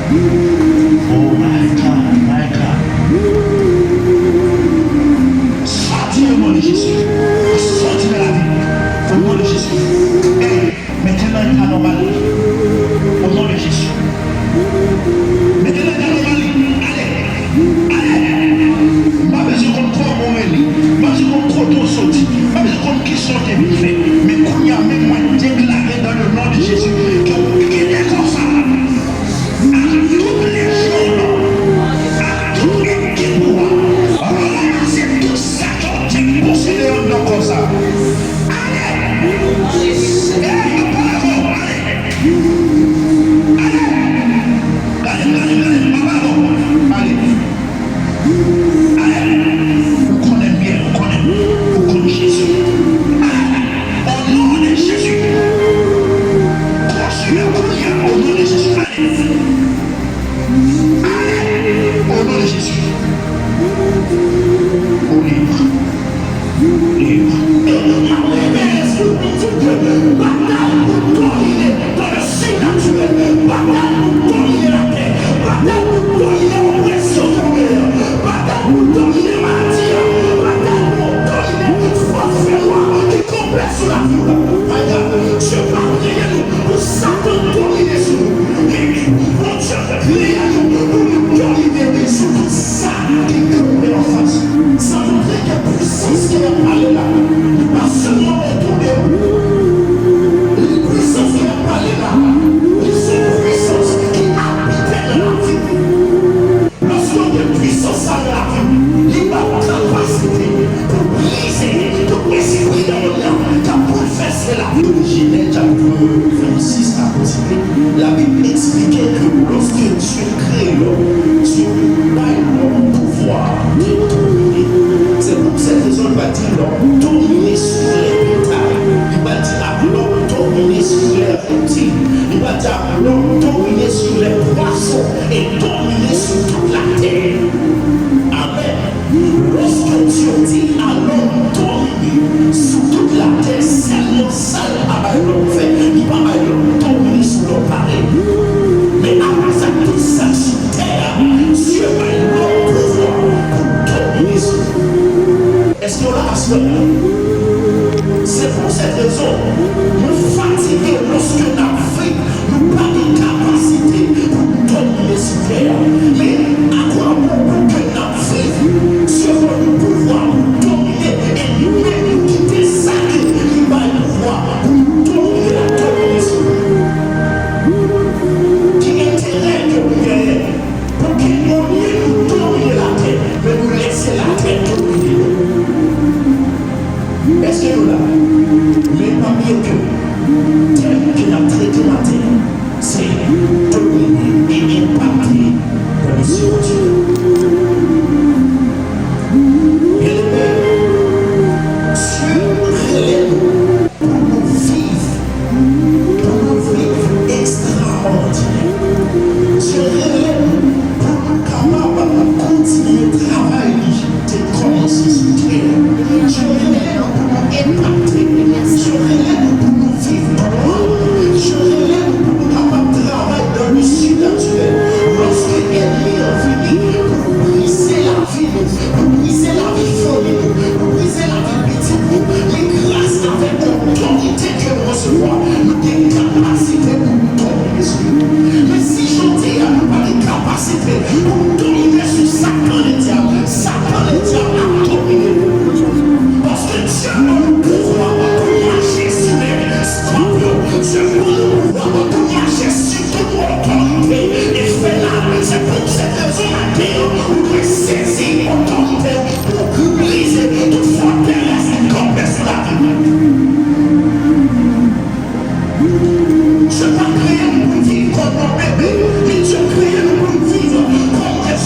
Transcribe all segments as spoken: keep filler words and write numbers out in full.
Oh my God, my God. Sòti o non de Jezi. Sòti nan lavi m. O non de Jezi. Ey, mete nan eta nòmal li. O non de Jezi. Mete nan eta nòmal li. Ale. Ale. M pa bezwen konn kòman w rele. M pa bezwen konn kote w soti. M pa bezwen konn kisa w te vin fè. Men kounye a menm mwen deklare dans le nom de Jésus ke w kite kò sa. Ak tout lejyon w, ak tout ekip ou a, ranmase tout sa ke w te posede anndan kò sa. Ale! Ey, m ap pale avè w, ale! Ale! Gade, gade, gade, m ap pale avè w, ale! Ale! Ou konnen m byen, ou konnen m, ou konn Jezi. Ale! O non de Jezi. Kontinye kounye a, o non de Jezi. Ale! Ale! O non de Jezi. Ou lib. Lib. E nou ka reveye sou Bondye ke batay pou domine nan le sinatirèl, batay pou domine latè, batay pou domine opresyon ki nan peyi a, batay pou domine maladi a, batay pou domine tout fòs fènwa ki kanpe sou lavi w la. Paya, Dye pa kreye nou pou Satan domine sou nou. Men Bondye kreye nou pou nou domine sou tout sa ki kanpe anfas. Sa montre ke pwisans ke y ap pale la, li pa sèlman otou de ou. Li pwisans ke y ap pale la, li se pwisans ki abite nan lavi w. Lòske w gen pwisans sa nan lavi w, li ba w kapasite pou brize tout espri nan mond lan k ap boulvèse lavi w. Jenèz chapit vennsis a kontinye, Labib eksplike ke lòske Dye kreye lòm, Dye bay lòm pouvwa de domine. Se pou sèt rezon li pa di lòm domine sou lè bètay. Li pa di ak lòm domine sou lè reptil. Li pa di ak lòm domine sou lè pwason e domine sou tout latè. Amèn. Lòske Dye di a lòm domine sou tout latè, sèlman sa l pa bay lòm fè, li pa bay lòm domine sou lòm parèy. Men apa sa, tout sa k sou tè a, Dye bay lòm pouvwa pou domine sou yo. Èske w la aswè a? Se pou sèt rezon, nou fatige lòske n ap viv, nou pa gen kapasite pou n domine sou tè a. Men, akoz pou ke n ap viv, Dye ban nou pouvwa pou n domine, e nou menm nou kite sa ke li bay pouvwa pou nou domine la, domine sou nou. Ki enterè ke nou genyen? Pou ke olye nou domine latè, men nou lese latè domine nou. Èske nou la? Men pa bliye ke tèm ke n ap trete maten an, se domine e enpakte nan misyon Bondye. Byeneme, Dye rele nou pou nou viv, pou nou viv ekstraòdinè. Dye rele nou pou nou kapab kontinye travay li te kòmanse sou tè a. Dye rele nou pou nou enpakte. Dye rele nou pou nou viv dwat. Dye rele nou pou nou kapab travay dans le surnaturel. Lòske ènmi an vini pou brize lavi nou, pou brize lavi fanmi nou, pou brize lavi pitit nou, men gras avèk otorite ke nou resevwa, nou gen kapasite pou nou domine sou yo. Men si jodi a nou pa gen kapasite pou nou domine sou Satan ledyab, Satan ledyab ap domine nou. Paske Dye ban nou pouvwa pou mache sou lèp, eskòpyon, Dye ban nou pouvwa pou mache sou tout otorite enfènal. Se pou sèt rezon maten an, ou dwe sezi otorite pou brize tout fòterès ki kanpe sou lavi w. Dye pa kreye nou pou n viv kòm yon bebe, men Dye kreye nou pou n viv kòm de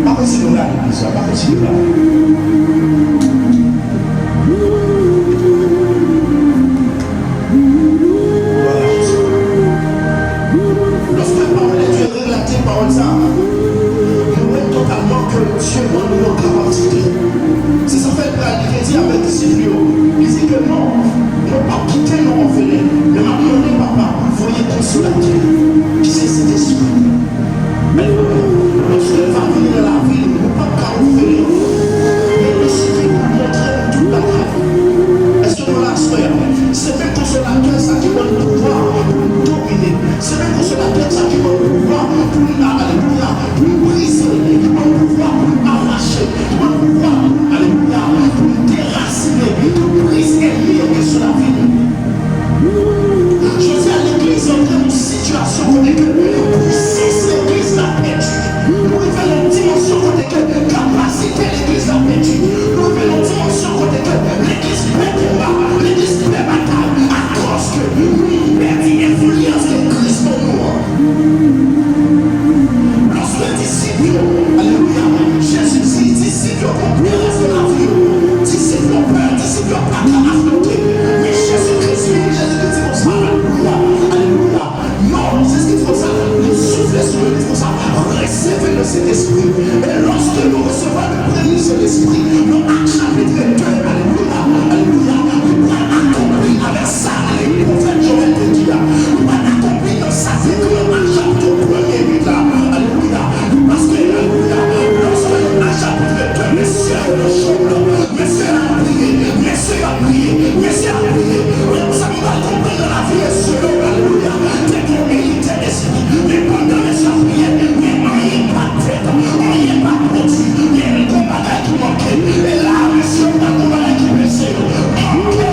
Pa kontinye la legliz la, pa kontinye la. Lòske pawòl de Dye relate pawòl sa a, nou wè totalman ke Dye ban nou yon kapasite. Se sa fè l pral, li te di avèk disip li yo, li di ke non, mwen p ap kite nou òfelen, men m ap mande Papa pou l voye Konsolatè, ki se Sentespri. Lòske l va vini nan lavi nou, nou p ap ka ofele ankò. Men li sifi pou l montre nou tout bagay. Èske nou la aswè a? Se menm Konsolatè sa ki ban nou pouvwa pou nou domine. Se menm Konsolatè sa ki ban nou pouvwa pou nou, alelouya, pou nou brize, ki ban nou pouvwa pou nou arache, ki ban nou pouvwa pou nou, alelouya, pou nou derasine tout priz ènmi yo gen sou lavi nou. Jodi a, legliz antre nan yon sitiyasyon kote ke pwisans legliz la pèdi. Nou rive nan yon dimansyon kote ke kapasite legliz la pèdi. Nou rive nan yon dimansyon kote ke legliz pè konba, legliz pè batay, akoz ke nou pèdi enfliyans ke Kris ban nou an. Lòske disip yo, alelouya, Jezi di, disip yo pran pè rès de lavi yo. Disip yo pè, disip yo pa ka afwonte. Men Jezikri di, Jezikri di konsa, alelouya, alelouya. Non, Jezikri di konsa, li soufle sou yo, li di konsa, resevez le Sentespri. E lòske nou resevwa le premye Sentespri, nan Ak chapitre de, alelouya, alelouya, li pral akonpli avèk sa pwofèt Jowèl te di a. Li pral akonpli nan sa ki ekri nan Ak chapitre premye uit la. Alelouya. Paske, alelouya, lòske nan Ak chapitre de, mesye yo nan chanm nan, mesye yo ap priye, mesye yo ap priye, mesye yo ap priye. Sa nou pral konprann nan lavi mesye yo, alelouya, te gen yon inite. Men pandan mesye ap priye, men anyen pa t fèt, anyen pa t pwodui, men gon bagay ki manke. E la, mesye yo pa gon bagay ki blese yo. Manke,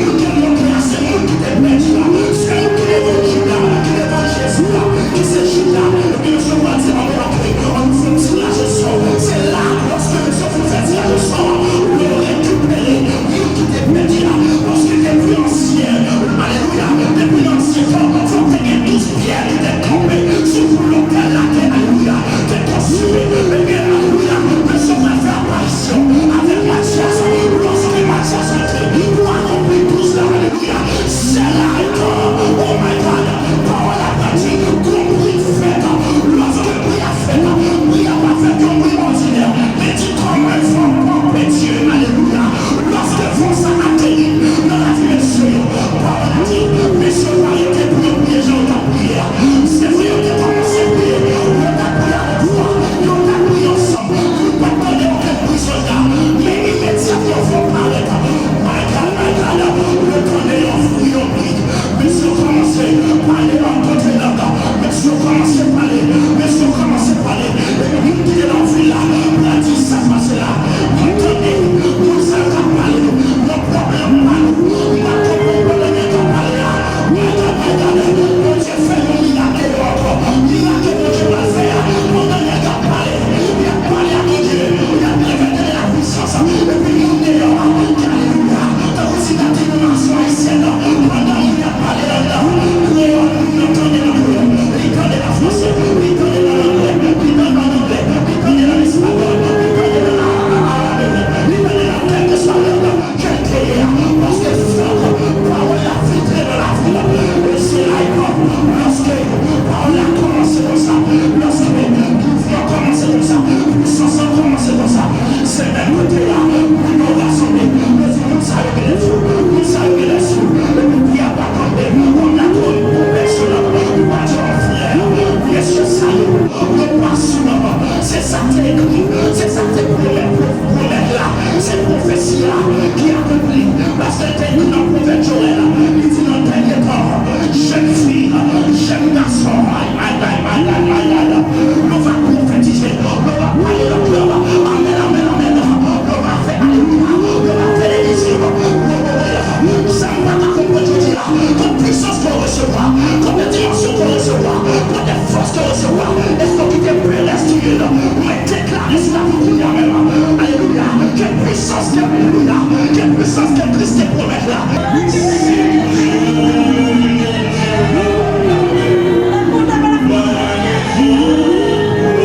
yo te manke a se moun ki te pèdi a, se moun ki te vann Jida, ki te vann Jezi a, ki se Jida. Epi mesye yo pral di, ann rantre, ann fè yon tiraj osò. Se la, lòske mesye yo fin fè tiraj osò a, yo rekipere moun ki te pèdi a, paske depi ansyen, alelouya, depi nan ansyen tan, fòk te gen douz pyè ki te kanpe sou kou lotèl la, te, alelouya, te konsime. Ebyen, alelouya, mesye pral fè aparisyon avèk Matyas. Lòske Matyas antre pou akonpli douz la, alelouya, se la ankò, oh my God, pawòl la pral di, gon pri fèt. Lòske pri a fèt, pri a pa fèt yon pri òdinè, men di kòm yon fanm pèdi, alelouya. Lòske fòs sa ateri nan lavi mesye yo, pawòl la di, mesye yo pa rete pou yo priye jan yo t ap priye a. Se vre, yo te kòmanse priye, yo t ap priye avèk fwa, yo t ap priye ansanm, moun pa t tande okenn bri sòlda. Men imedyatman, fòm parèt, my God, my God, yo tande yon bri, yon bri. Mesye yo kòmanse pale an kote lang. Mesye yo kòmanse pale. Mesye yo kòmanse pale. Epi moun ki te nan vil la pral di sa k pase la. Mwen tande moun sa yo k ap pale nan pwòp lang pa nou. M pa t konprann pandan nèg yo ap pale a. My God, my God, Bondye fè yon mirak deyò ankò. Mirak ke Bondye pral fè a, pandan nèg yo ap pale, y ap pale ak Bondye, y ap leve tande lapwisans, epi moun deyò a, alelouya, tankou si ta di nou nasyon ayisyèn nan, pandan moun ap pale anndan, kreyòl, moun nan tande nan kreyòl, li tande nan fransè, li tande nan anglè, li tande nan anglè, li tande nan espayòl, li tande nan arab, li tande nan kèlkeswa lang ke l te ye a, paske fòk pawòl la filtre nan lavi l. E se la ankò, lòske pawòl la kòmanse konsa, lòske pouvwa kòmanse konsa, pwisans lan kòmanse konsa, se menm kote a moun yo rasanble, yo di, moun sa yo genlè fou, moun sa yo genlè sou, epi Pyè pa kanpe, kòm la twòn pou pèsonn, li pa di, frè, mesye sa yo, yo pa sou nonm, se sa k te ekri, se sa k te pwomèt, pwomèt la, se pwofesi a ki akonpli. Paske l te di nan pwofèt Jowèl, li di nan dènye tan, jèn fi, jèn gason, ay, ay, ay, ay, ay, ay, ay, nou va pwofetize, nou va pale lòt lang, amèn, amèn, amèn, nou va fè alelouya, nou va fè levizyon, nou va fè sa m pa ka konprann jodi a. Kot pwisans ke w resevwa? Kote dimansyon ke w resevwa? Kote fòs ke w resevwa? Èske w kite pè dèstine l? Mwen deklare sou lavi w kounye a menm. Alelouya. Ke pwisans ke, alelouya, ke pwisans ke Kris te pwomèt la. Mwen, mwen, mwen, mwen, mwen, mwen, mwen, mwen, mwen, mwen, mwen, mwen, mwen, mwen, mwen,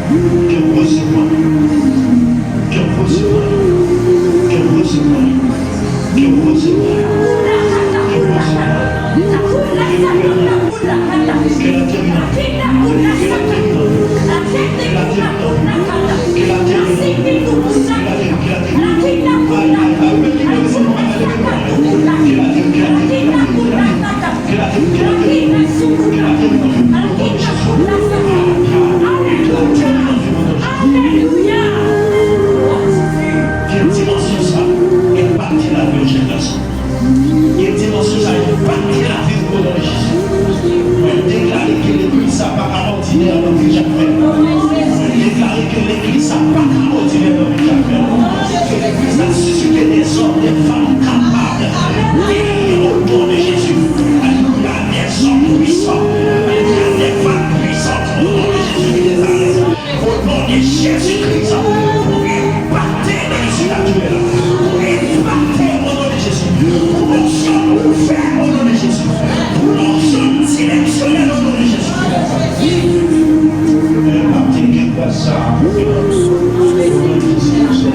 Ke w resevwa. Ke w resevwa. Ke w resevwa. Ke w resevwa. Ke w resevwa. Ke latè vivan. Ke latè vivan. Ke latè vivan. Ke latè vivan. Ke latè vivan. Ke latè vivan. Ke latè vivan. Ke latè vivan. Ke latè vivan. Ke latè vivan. Ke latè vivan. Ke latè vivan. Ke latè vivan. Ke latè vivan. Ke latè vivan. Alelouya. Ke dimansyon sa enpakte lavi yon jèn gason. Ke dimansyon sa enpakte lavi w o non de Jezi. Mwen deklare ke legliz sa pa ka òdinè nan vi chak fè. Mwen deklare ke legliz sa pa ka òdinè nan vi chak fè. Ke legliz la sisite dè zòm, dè fanm kapab. Wi, o non de Jezi. Alelouya, dè zòm pwisan. Alelouya, dè fanm pwisan. O non de Jezi de Nazarèt. O non de Jezi Kris, pou enpakte nan lejislatirè la, pou enpakte o non de Jezi, pou onksyon ouvè o non de Jezi, pou onksyon direksyonèl o non de Jezi. Enpakte gen gras sa, o non de Jezi.